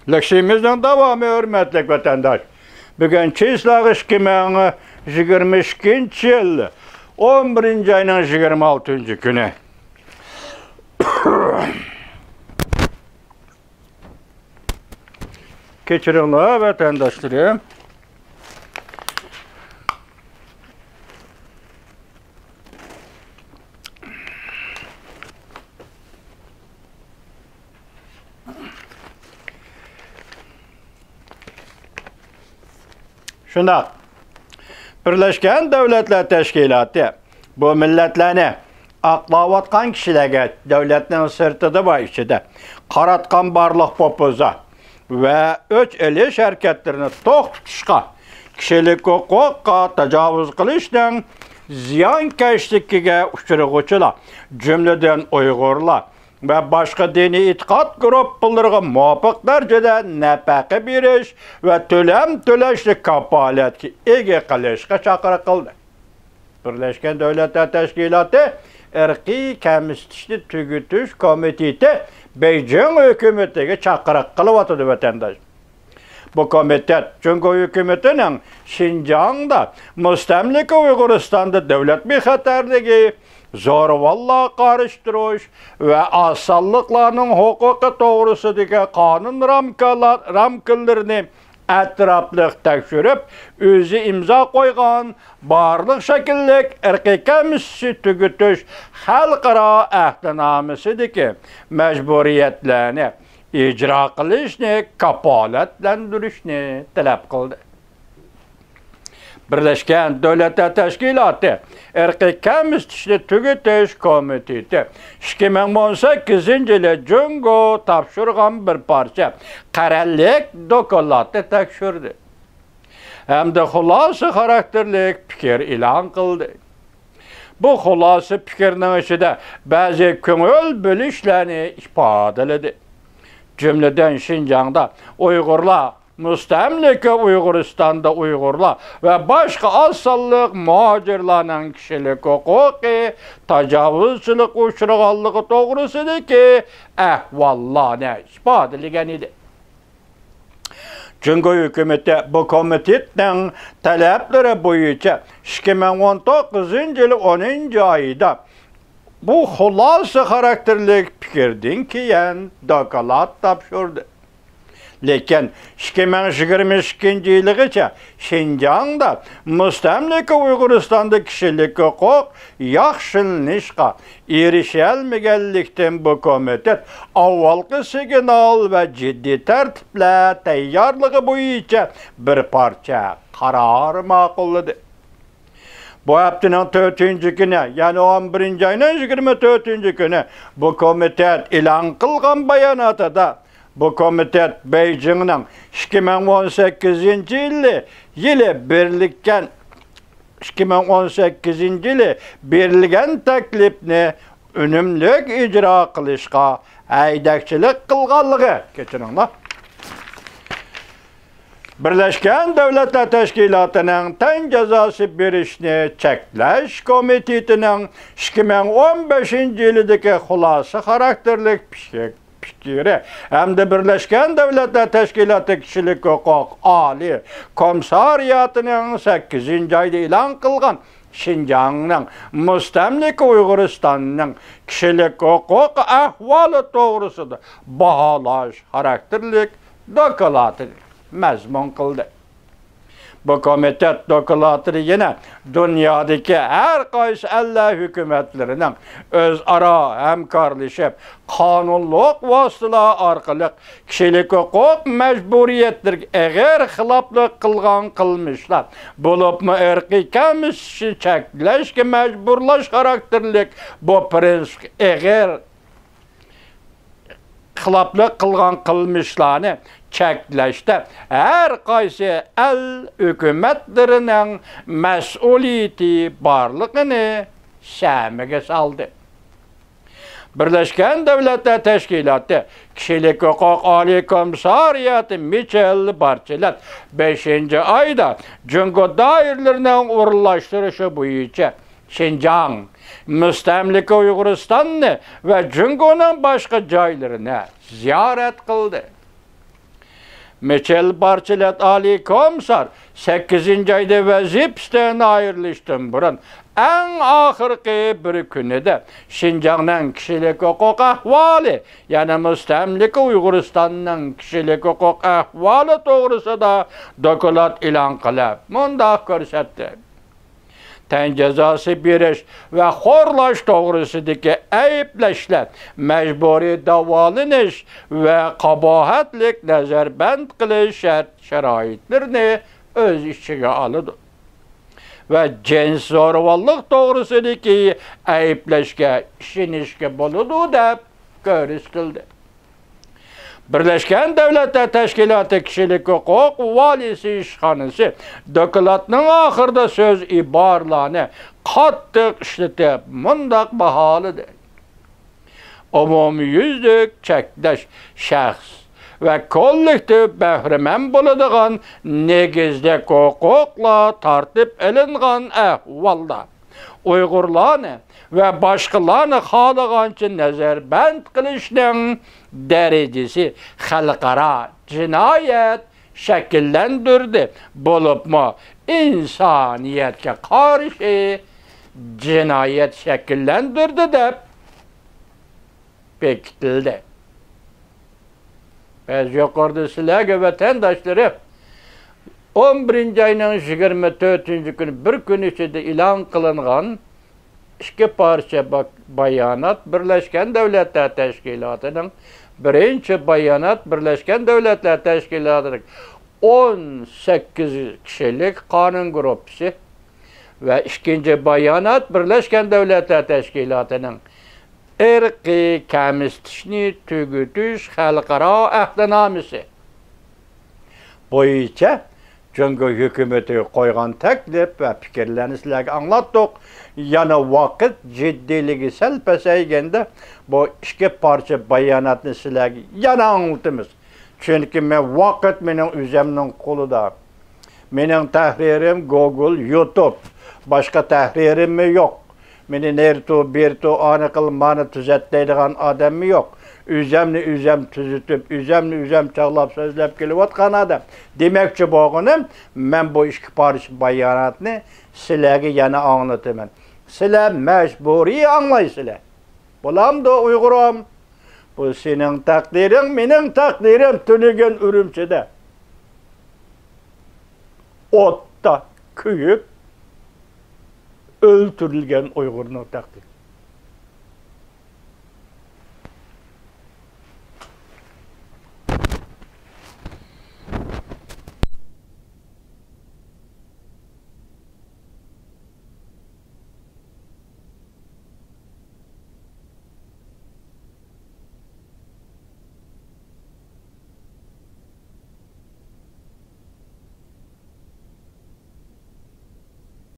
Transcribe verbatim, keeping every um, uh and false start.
لېكسىيىمىزنىڭ داۋامى، ھۆرمەتلىك ۋەتەنداش. بۈگۈن چىسلاغ ئىككى مىڭ يىگىرمە ئىككىنچى يىل ئون بىرىنچى ئاينىڭ يىگىرمە ئالتىنچى كۈنى. كەچۈرۈڭلار، ۋەتەنداشلىرىم. شۇنداق. بىرلەشكەن دۆلەتلەر تەشكىلاتى بۇ مىللەتلەرنى ئاقلاۋاتقان كىشىلەرگە دۆلەتنىڭ سىرتىدا ۋە ئىچىدە قاراتقان بارلىق پوپوزا ۋە ئۆچ ئېلىش ھەرىكەتلىرىنى توختىتىشقا، كىشىلىك ھوقۇققا تاجاۋۇز قىلىشنىڭ زىيانكەشلىكىگە ئۇچرىغۇچىلار، جۈملىدىن ئۇيغۇرلار، ۋە باشقا دىنىي ئېتىقاد گۇرۇپپىلىرىغا مۇۋاپىق دەرىجىدە نەپەقە بېرىش ۋە تۆلەم تۆلەشنى كاپالەتكە ئىگە قىلىشقا چاقىرىق قىلدى. بىرلەشكەن دۆلەتلەر تەشكىلاتى ئىرقىي كەمسىتىشنى تۈگىتىش كومىتېتى بېيجىڭ ھۆكۈمىتىگە چاقىرىق قىلىۋاتىدۇ، ۋەتەنداش. بۇ كومىتېت جۇڭگو ھۆكۈمىتىنىڭ شىنجاڭدا، مۇستەملىكە ئۇيغۇرىستاندا دۆلەت بىخەتەرلىكى، زورىۋاللارغا قارشى تۇرۇش ۋە ئاز سانلىقلارنىڭ ھوقۇقى توغرىسىدىكى قانۇن رامكىلا-، رامكىلىرىنى ئەتراپلىق تەكشۈرۈپ، ئۆزى ئىمزا قويغان بارلىق شەكىللىك ئىرقىي كەمسىتىشنى تۈگىتىش خەلقئارا ئەھدىنامىسىدىكى مەجبۇرىيەتلەرنى ئىجرا قىلىشنى كاپالەتلەندۈرۈشنى تەلەپ قىلدى. بىرلەشكەن دۆلەتلەر تەشكىلاتى ئىرقىي كەمسىتىشنى تۈگىتىش كومىتېتى ئىككى مىڭ ئون سەككىزىنچى يىلى جۇڭگو تاپشۇرغان بىر پارچە قەرەللىك دوكلاتنى تەكشۈردى ھەمدە خۇلاسە خاراكتېرلىك پىكىر ئېلان قىلدى. بۇ خۇلاسە پىكىرنىڭ ئىچىدە بەزى كۆڭۈل بۆلۈشلەرنى ئىپادىلىدى. جۈملىدىن شىنجاڭدا ئۇيغۇرلار، مۇستەملىكە ئۇيغۇرىستاندا ئۇيغۇرلار ۋە باشقا ئاز سانلىق مۇھاجىرلارنىڭ كىشىلىك ھوقۇقى تاجاۋۇزچىلىققا ئۇچرىغانلىقى توغرىسىدىكى ئەھۋاللارنى ئىپادىلىگەن ئىدى. جۇڭگو ھۆكۈمىتى بۇ كومىتېتنىڭ تەلەپلىرى بويىچە ئىككى مىڭ ئون توققۇزىنچى يىل ئونىنچى ئايدا بۇ خۇلاسە خاراكتېرلىك پىكىردىن كېيىن دوكلات تاپشۇردى. لېكىن ئىككى مىڭ يىگىرمە ئىككىنچى يىلىغىچە شىنجاڭدا مۇستەملىكە ئۇيغۇرىستاندا كىشىلىك ھوقۇق ياخشىلىنىشقا ئېرىشەلمىگەنلىكتىن، بۇ كومىتېت ئاۋۋالقى سىگنال ۋە جىددىي تەرتىپلەر تەييارلىقى بويىچە بىر پارچە قارار ماقۇللىدى. بۇ ھەپتىنىڭ تۆتىنچى كۈنى، يەنى ئون بىرىنچى ئاينىڭ يىگىرمە تۆتىنچى كۈنى بۇ كومىتېت ئېلان قىلغان باياناتىدا، بۇ كومىتېت بېيجىڭنىڭ ئىككى مىڭ ئون سەككىزىنچى يىلى، يىلى بېرىلگەن، ئىككى مىڭ ئون سەككىزىنچى يىلى بېرىلگەن تەكلىپنى ئۈنۈملۈك ئىجرا قىلىشقا ھەيدەكچىلىك قىلغانلىقى، كەچۈرۈڭلار. بىرلەشكەن دۆلەتلەر تەشكىلاتىنىڭ تەن جازاسى بېرىشنى چەكلەش كومىتېتىنىڭ ئىككى مىڭ ئون بەشىنچى يىلىدىكى خۇلاسە خاراكتېرلىك پىكىر، پىكرى ھەمدە بىرلەشكەن دۆلەتلەر تەشكىلاتى كىشىلىك ھوقۇق ئالىي كومىسسارىياتىنىڭ سەككىزىنچى ئايدا ئېلان قىلغان شىنجاڭنىڭ مۇستەملىكە ئۇيغۇرىستاننىڭ كىشىلىك ھوقۇق ئەھۋالى توغرىسىدا باھالاش خاراكتېرلىك دوكلاتىنى مەزمۇن قىلدى. بۇ كومىتېت دوكلاتىدا يەنە دۇنيادىكى ھەر قايسى ئەللەر ھۆكۈمەتلىرىنىڭ ئۆزئارا ھەمكارلىشىپ، قانۇنلۇق ۋاسىتىلەر ئارقىلىق كىشىلىك ھوقۇق مەجبۇرىيەتلىرىگە ئېغىر خىلاپلىق قىلغان قىلمىشلار، بولۇپمۇ ئىرقىي كەمسىتىشنى چەكلەشكە مەجبۇرلاش خاراكتېرلىك بۇ پىرىنسىپقا ئېغىر خىلاپلىق قىلغان قىلمىشلارنى چەكلەشتە ھەر قايسى ئەل ھۆكۈمەتلىرىنىڭ مەسئۇلىيىتى بارلىقىنى سەمىگە سالدى. بىرلەشكەن دۆلەتلەر تەشكىلاتى كىشىلىك ھوقۇق ئالىي كومىسسارىياتى مىچېل بارچېلەت بەشىنچى ئايدا جۇڭگو دائىرىلىرىنىڭ ئورۇنلاشتۇرۇشى بويىچە شىنجاڭ، مۇستەملىكە ئۇيغۇرىستاننى ۋە جۇڭگونىڭ باشقا جايلىرىنى زىيارەت قىلدى. مىچېل بارچىلېت ئالىي كومىسسار سەككىزىنچى ئايدا ۋەزىپىسىدىن ئايرىلىشتىن بۇرۇن، ئەڭ ئاخىرقى بىر كۈنىدە شىنجاڭنىڭ كىشىلىك ھوقۇق ئەھۋالى، يەنى مۇستەملىكە ئۇيغۇرىستاننىڭ كىشىلىك ھوقۇق ئەھۋالى توغرىسىدا دوكلات ئېلان قىلىپ، مۇنداق كۆرسەتتى. تەن جازاسى بېرىش ۋە خورلاش توغرىسىدىكى ئەيىبلەشلەر، مەجبۇرىي داۋالىنىش ۋە قاباھەتلىك نەزەربەند قىلىش شەرت-شارائىتلىرىنى ئۆز ئىچىگە ئالىدۇ ۋە جىنسىي زورىۋاللىق توغرىسىدىكى ئەيىبلەشكە ئىشىنىشكە بولىدۇ، دەپ كۆرسىتىلدى. بىرلەشكەن دۆلەتلەر تەشكىلاتى كىشىلىك ھوقۇق ۋالىيسى ئىشخانىسى دوكلاتنىڭ ئاخىرىدا سۆز ئىبارىلەرنى قاتتىق ئىشلىتىپ، مۇنداق باھالىدى: ئومۇميۈزلۈك چەكلەش شەخس ۋە كوللېكتىپ بەھرىمەن بولىدىغان نېگىزلىك ھوقۇقلار تارتىپ ئېلىنغان ئەھۋالدا، ئۇيغۇرلارنى ۋە باشقىلارنى خالىغانچە نەزەربەند قىلىشنىڭ دەرىجىسى خەلقئارا جىنايەت شەكىللەندۈردى، بولۇپمۇ ئىنسانىيەتكە قارشى جىنايەت شەكىللەندۈردى، دەپ بېكىتىلدى. بەس، يۇقىرىدا سىلەرگە، ۋەتەنداشلىرىم، ئون بىرىنچى ئاينىڭ يىگىرمە تۆتىنچى كۈنى، بىر كۈن ئىچىدە ئېلان قىلىنغان ئىككى پارچە با-، بايانات، بىرلەشكەن دۆلەتلەر تەشكىلاتىنىڭ بىرىنچى بايانات، بىرلەشكەن دۆلەتلەر تەشكىلاتىنىڭ ئون سەككىز كىشىلىك قانۇن گۇرۇپپىسى ۋە ئىككىنچى بايانات، بىرلەشكەن دۆلەتلەر تەشكىلاتىنىڭ ئىرقىي كەمسىتىشنى تۈگىتىش خەلقئارا ئەھدىنامىسى بويىچە جۇڭگو ھۆكۈمىتىگە قويغان تەكلىپ ۋە پىكىرلەرنى سىلەرگە ئاڭلاتتۇق. يەنە ۋاقىت جىددىيلىكى سەل پەسەيگەندە، بۇ ئىككى پارچە باياناتنى سىلەرگە يەنە ئاڭلىتىمىز. چۈنكى مەن، ۋاقىت مېنىڭ ئۆزەمنىڭ قولىدا. مېنىڭ تەھرىرىم گوگول، يۇتۇب. باشقا تەھرىرىممۇ يوق. مېنى نېرى تۇر، بېرى تۇر، ئانى قىل، مانى تۈزەت دەيدىغان ئادەممۇ يوق. ئۆزەمنى ئۆزەم تۈزىتىپ، ئۆزەمنى ئۆزەم چاغلاپ سۆزلەپ كېلىۋاتقان ئادەم. دېمەكچى بولغىنىم، مەن بۇ ئىككى پارچە باياناتنى سىلەرگە يەنە ئاڭلىتىمەن. سىلەر مەجبۇرىي ئاڭلايسىلەر. بولامدۇ، ئۇيغۇرۇم؟ بۇ سېنىڭ تەقدىرىڭ، مېنىڭ تەقدىرىم تۈنۈگۈن ئۈرۈمچىدە ئوتتا كۆيۈپ ئۆلتۈرۈلگەن ئۇيغۇرنىڭ تەقدىرى.